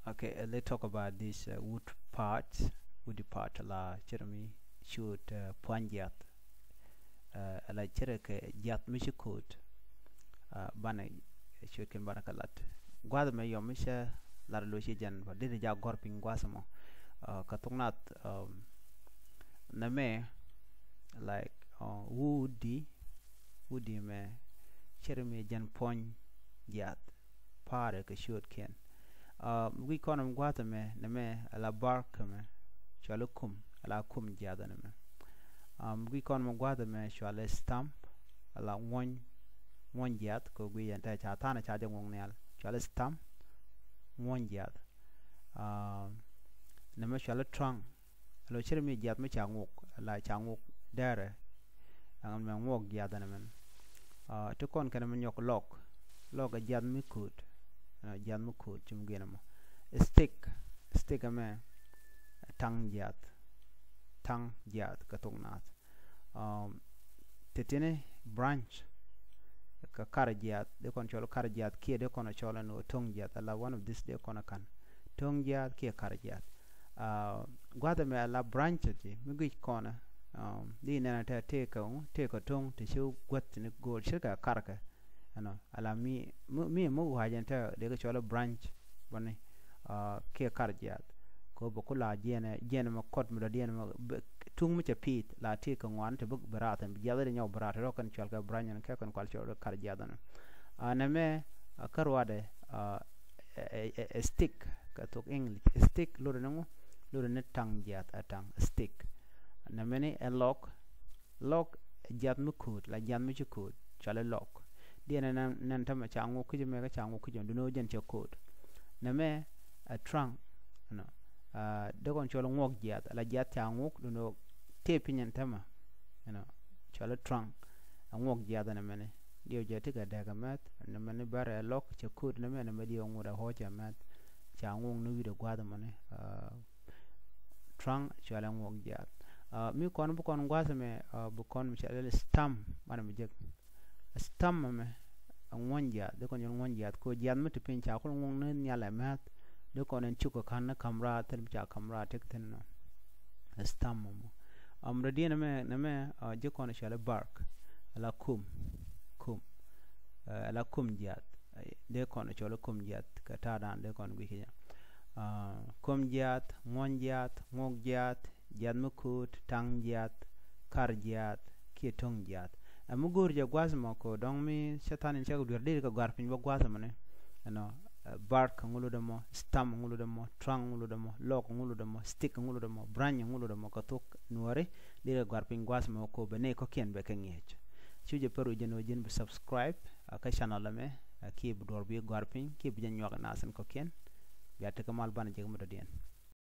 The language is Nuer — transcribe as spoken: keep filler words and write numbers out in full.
Okay, uh, let's talk about this uh, wood part, woody part la cɛ rɛ mi ciöt uh, pua̱ny jiath. Uh, la cɛ rɛ kɛ jiath mi ci ko̱o̱t. Uh, banɛ ciöt kɛn banɛ kɛ lat. Gua̱th mɛ yɔm mi cɛ lat lo ci jɛn ba dit ja gɔr piny gua̱th mɔ. Uh, kɛ thok nath um, nɛ mɛ like uh, woody, woody mɛ cɛ rɛ mi jɛn puɔ̱ny jiath. Pa̱a̱rɛ kɛ ciötkiɛn. Uh, mi guic kɔn mi gua̱a̱th ɛmɛ nɛ mɛ ala bark ɛmɛ cuali kum, ala kum jiath ɛnɛ mɛ. Um, mi guic kɔn mi gua̱a̱th ɛmɛ cuali stamp, ala ŋuɔ̱ny, ŋuɔ̱ny jiath kɛ guic ɛn tɛ ca tha̱a̱n ca jɛ ŋuɔ̱k nhial cuali stamp, ŋuɔ̱ny jiath. Um, nɛ mɛ cuali trunk, Alo cir mi jiath mi ca ŋuk, la ca ŋuk dɛrɛ. Ɛŋ mɛ ŋuɔk jiath ɛn mɛn. Uh, ti kɔn kɛn mi nyɔk lɔk. Lɔk ɛ jiath mi ko̱o̱t. Uh, jiath mi ko̱o̱t ci mi guiɛn mɔ. Stick. Stick ɛmɛ taŋ jiath. Taŋ jiath kɛ thok naath. Um, ti tini branch kɛ kar jiath, dee kɔn cɔl kar jiath kiɛ dee kɔn cɔl ɛn ɣöö to̱ŋ jiath, ala one of this dee kɔn kan. To̱ŋ jiath kiɛ kar jiath. Uh, gua̱th ɛmɛ ala branch ti mi guic kɔn um, di nɛn tɛ tëë kɛ ŋu tëë kɛ to̱ŋ ti ci gua̱th ti ni go̱o̱l cirkɛ kar kɛ. Ɛnɔ ala mi mi mi gua̱c ɛn tɛ dee kɛ cɔl branch bäni. Uh, kiɛ kar jiath. Kɛ bɛ ku la jiɛn jiɛn mɛ kɔt mi dɔ diɛn mɛ tuŋ mi cɛ piith la ti kɛ ŋuan ti bi rath ɛn bi jiath di nyɔk bi rath rɔ kɛn cual kɛ branch ɛn kɛ kɛn kual cɔl kar jiath ɛn. Uh, nɛ mɛ uh, kä ruadɛ uh, ɛ, ɛ, ɛ, stick kɛ thok English. Stick lori ni ŋu lori ni taŋ jiath ɛ taŋ stick. Nɛ mɛ ni ɛ lɔk. Lɔk jiath mi ko̱o̱t la jiath mi ci ko̱o̱t cuali lɔk. Diɛn nɛn nɛn tämɛ ca ŋuk kic mɛ kä ca ŋuk kic mɛ dunɛ wä jɛn cɛ ko̱o̱t. Nɛ mɛ ɛ trunk. Ɛnɔ dee kɔn cuali ŋuɔk jiath la jiath ca ŋuk dunɛ wä tëë piny ɛn tämɛ. Ɛnɔ cuali trunk ɛ ŋuɔk jiath ɛnɛ mɛni. Diɛw jɛ ti kɛ dɛk ɛ mɛth ɛnɛ mɛni bɛr ɛ lɔk cɛ ko̱o̱t ɛnɛ mɛ ɛnɛ mɛ diɛw ŋut ɛ ɣɔ̱c ɛ mɛth. Ca ŋuk ni wi̱i̱dɛ gua̱th ɛmɔni. Trunk cuali ŋuɔk jiath. Uh, mi kɔn bi kɔn gua̱th ɛmɛ uh, bi kɔn mi ca lɛl stamp banɛ mi jek. Stamp ɛmɛ ɛ ŋuɔ̱ny jiath dee kɔn jɔl ŋuɔ̱ny jiath ko jiath mi ti piny ca kul ŋuɔ̱ny ni nhial ɛ mɛth. Dee kɔn ɛn cuk ɛ ka̱n ni ka̱m raat thil mi ca ka̱m raat tek thin nɔ. Stamp ɛmɔ. Um, rɛ diɛn ɛmɛ nɛ mɛ uh, jek kɔn cuali bark. Ala kum kum. Uh, ala kum jiath. Dee kɔn cɔl kum jiath kɛ ta̱a̱ dan dee kɔn guic kɛ jɛ. Uh, kum jiath, ŋuɔ̱ny jiath, ŋuɔk jiath, jiath mi ko̱o̱t, taŋ jiath, kar jiath kiɛ to̱ŋ jiath. Ɛ mi go̱o̱r jɛ gua̱th mɔ ko dɔ̱ŋ mi cɛ than in cɛ kɛ duer dee kɛ gua̱r piny bä gua̱th mɔ ni. Ɛnɔ uh, bark ŋulu dɛ mɔ, stamp ŋulu dɛ mɔ, trunk ŋulu dɛ mɔ, lɔk ŋulu dɛ mɔ, stick ŋulu dɛ mɔ, branch ŋulu dɛ mɔ kɛ thok nuɔri. Dee kɛ gua̱r piny gua̱th mɔ ko bɛ nɛy kɔ̱kiɛn bɛ kɛ ŋi̱eec. Cu jɛ pär wi̱c jɛn ɣöö ji̱n bi subscribe kä channel ɛmɛ kiɛ bi duɔ̱ɔ̱r bi gɔ̱a̱r piny kiɛ bi jɛ nyuak nath in kɔ̱kiɛn. Bia tekɛ mal banɛ jek mi dɔ̱diɛn.